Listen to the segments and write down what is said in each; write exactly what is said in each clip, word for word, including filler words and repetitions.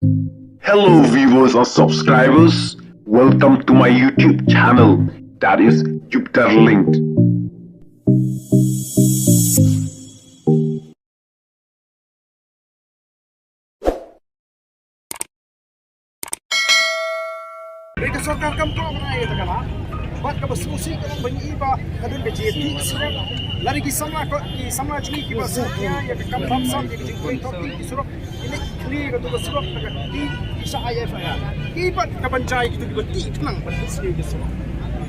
Hello viewers and subscribers, welcome to my YouTube channel, that is Jupiter Linked. Ka sorkar kam tok na ïa ta ka la. Bad kaba sngewsih ka long ba ngi i ba ka don ka jingtih surok. Lada ki samla ko, ki samla jong ngi kiba sngewthuh ïa ka kam bamsap ïa ka jingtih tok ki surok. Ini ki khlieh ka tu ka surok ka tih ki shah ai F I R. Ki bad ka ban jai ki tu kiba tih khnang ban tih sniew ki surok.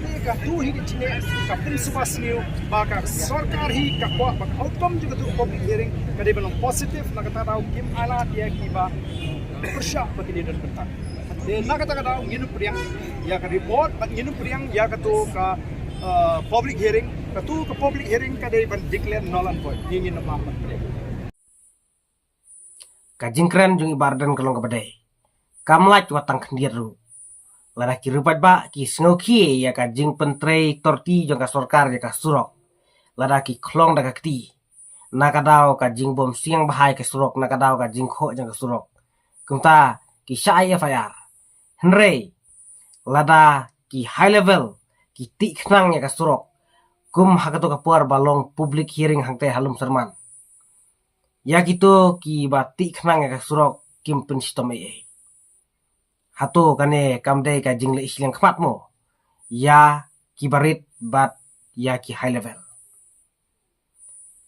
Te ka tu hi ka jingeh ka pynsuba sniew ba ka sorkar hi ka kwah ba ka outcome jong ka tu public hearing ka dei ban long positive, na kata ka daw kim ai lad ïa kiba pyrshah ba ki dei don bynta. Te na kata ka daw ngin ym pdiang ïa ka report bad ngin ym pdiang ïa ka tu ka, uh, public hearing. Ka tu ka public hearing ka dei ban declare null and void. Ngin ngin ym lah ban pdiang. Ka jingkren jong i Bah Ardent ka long kaba dei. Kam lait wat tang khyndiat ruh. Lada ki riewpaidbah ki sngewkhia ïa ka jingpyntrei torti jong ka sorkar ïa ka surok, lada ki khlong da ka kti, na ka daw ka jingbym sngewbha ïa ka surok, na ka daw ka jingkhoh jong ka surok, kumta ki shah ai F I R. Hynrei lada ki high level ki tih khnang ïa ka surok, kum ha kato ka por ba long public hearing hangtei ha Lumsyrman, ïa kito kiba tih khnang ïa ka surok kim pynshitom ei ei. Hato kane kam dei ka jingleh shiliang khmat mo ïa kiba rit bad ïa ki high level?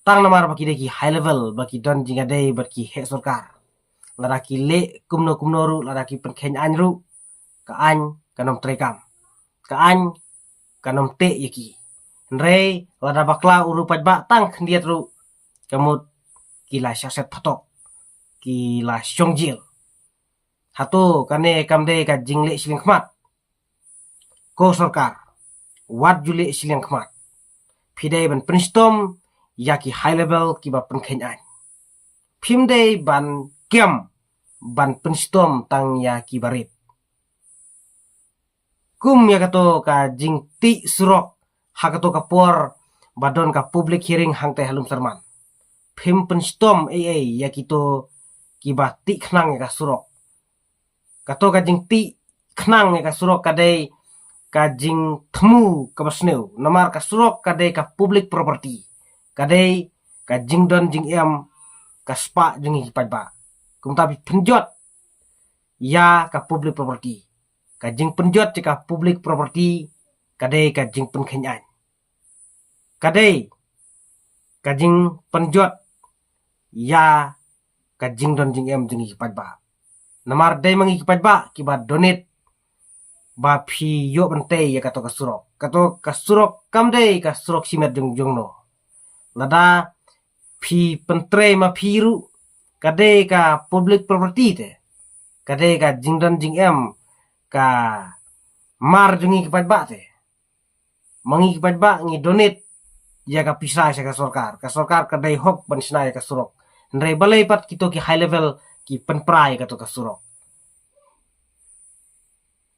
Tang namar ba ki dei ki high level ba ki don jingïadei bad ki heh sorkar. Lada ki leh kumno kumno ruh, lada ki pynkheiñ aiñ ruh, ka aiñ kan ym treikam, ka aiñ kan ym teh ïa ki. Hynrei lada bakla u riewpaidbah tang khyndiat ruh, ka mut ki la shah set phatok, ki la shong jel. Hato kane kam dei ka jingleh shiliang khmat? Ko sorkar, wat ju leh shiliang khmat. Phi dei ban pynshitom ïa ki high level kiba pynkheiñ aiñ. Phim dei ban kem ban pynshitom tang ïa kiba rit. Kum ïa kato ka jingtih surok ha kato ka por ba don ka public hearing hangtei ha Lumsyrman, phim pynshitom ei ei ïa kito kiba tih khnang ïa ka surok. Kato ka jingtih khnang ïa ka surok ka dei ka jingthmu kaba sniew, namar ka surok ka dei ka public property, ka dei ka jingdon jingem ka spah jong ngi ki paidbah. Kumta phi pynjot ïa ka public property. Ka jingpynjot ïa ka public property ka dei ka jingpynkheiñ aiñ. Ka dei ka jingpynjot ïa ka jingdon jingem jong ngi ki paidbah. Namar dei ma ngi ki paidbah kiba donate ba phi ïoh ban tei ïa kato ka surok. Kato ka surok kam dei ka surok shimet jong jongno. Lada phi pyntrei ma phi ruh, ka dei ka public property te, ka dei ka jingdon jingem ka mar jong ngi ki paidbah te. Ma ngi ki paidbah ngi donate ïa ka pisa sha ka sorkar. Ka sorkar ka dei hok ban shna ïa ka surok. Hynrei balei pat kito ki high level ki pynpra ïa kato ka surok?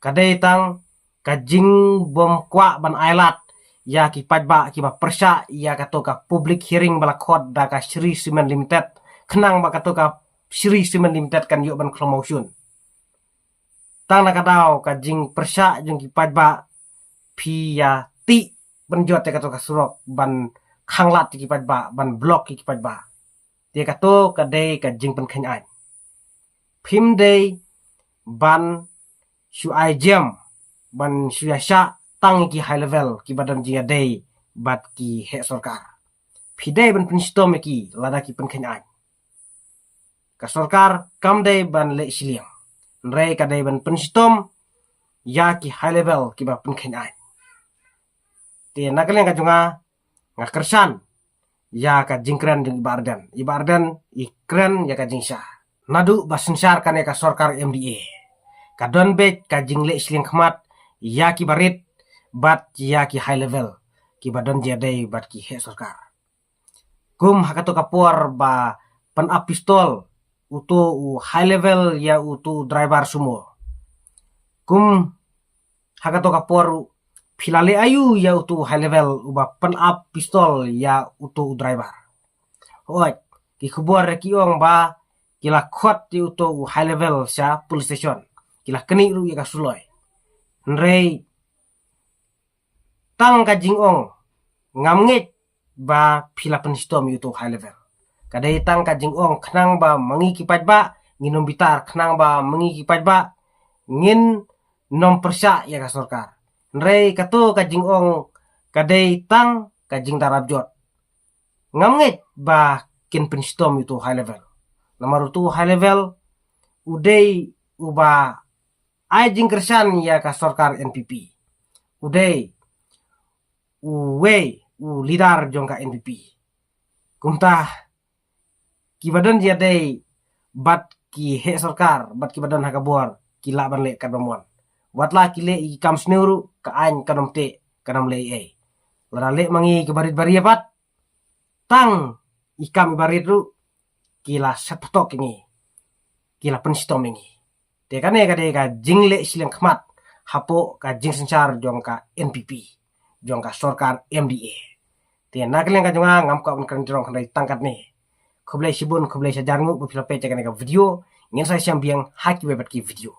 Ka dei tang ka jingbym kwah ban ai lad ïa ki paidbah kiba pyrshah ïa kato ka public hearing ba la khot da ka Shree Cement Limited, khnang ba kato ka Shree Cement Limited kan ïoh ban khlem mawshun. Tang na ka daw ka jingpyrshah jong ki paidbah, phi ïa tih pynjot ïa kato ka surok ban khanglad ïa ki paidbah, ban block ïa ki paidbah. Te kato ka dei ka jingpynkheiñ aiñ. Phim dei ban shu ai jem, ban shu ïa shah tang ïa ki high level kiba don jingïadei bad ki heh sorkar. Phi dei ban pynshitom ïa ki lada ki pynkheiñ aiñ. Ka sorkar kam dei ban leh shiliang, hynrei ka dei ban pynshitom ïa ki high level kiba pynkheiñ aiñ. Te na ka liang ka jong nga, nga kyrshan ïa ka jingkren jong i Bah Ardent. I Bah Ardent i kren ïa ka jingshisha. Naduh ba synshar kane ka sorkar M D A, ka don beit ka jingleh shiliang khmat ïa kiba rit bad ïa ki high level kiba don jingïadei bad ki heh sorkar. Kum ha kato ka por ba pyn-ap pistol uto u high level ïa uto u driver sumo. Kum ha kato ka por phi la leh aïu ïa uto u high level uba pyn-ap pistol ïa uto u driver? Hooid, ki khubor ki ong ba ki la khot ïa uto u high level sha police station, ki la knieh ruh ïa ka suloi. Hynrei tang ka jingong, ngam ngeit ba phi la pynshitom ïa uto u high level. Ka dei tang ka jingong khnang ba ma ngi ki paidbah ngin ym bitar, khnang ba ma ngi ki paidbah ngin ym pyrshah ïa ka sorkar. Hynrei kato ka jingong ka dei tang ka jingdarap jot. Ngam ngeit ba kin pynshitom ïa uto u high level. Namar uto u high level u dei uba ai jingkyrshan ïa ka sorkar N P P. U dei uwei u leader jong ka N P P. Kumta kiba don ïadei bad ki heh sorkar bad kiba don ha ka bor ki lah ban leh katba mon. Wat la ki leh ïa ki kam sniew ruh, ka aiñ kan ym teh, kan ym leh ei ei. Lada leh ma ngi kiba rit ba ri pat, tang ïa ki kam kiba rit ruh ki la set patok ïa ngi, ki la pynshitom ïa ngi. Te kane ka dei ka jingleh shiliang khmat hapoh ka jingsynshar jong ka N P P, jong ka sorkar M D A. Te na ka liang ka jong nga ngam kwah ban kren jrong, hynrei tang katne. Khublei shibun, khublei shihajar nguh ba phi la peit ïa kane ka video. Ngin sa ïashem biang ha kiwei pat ki video.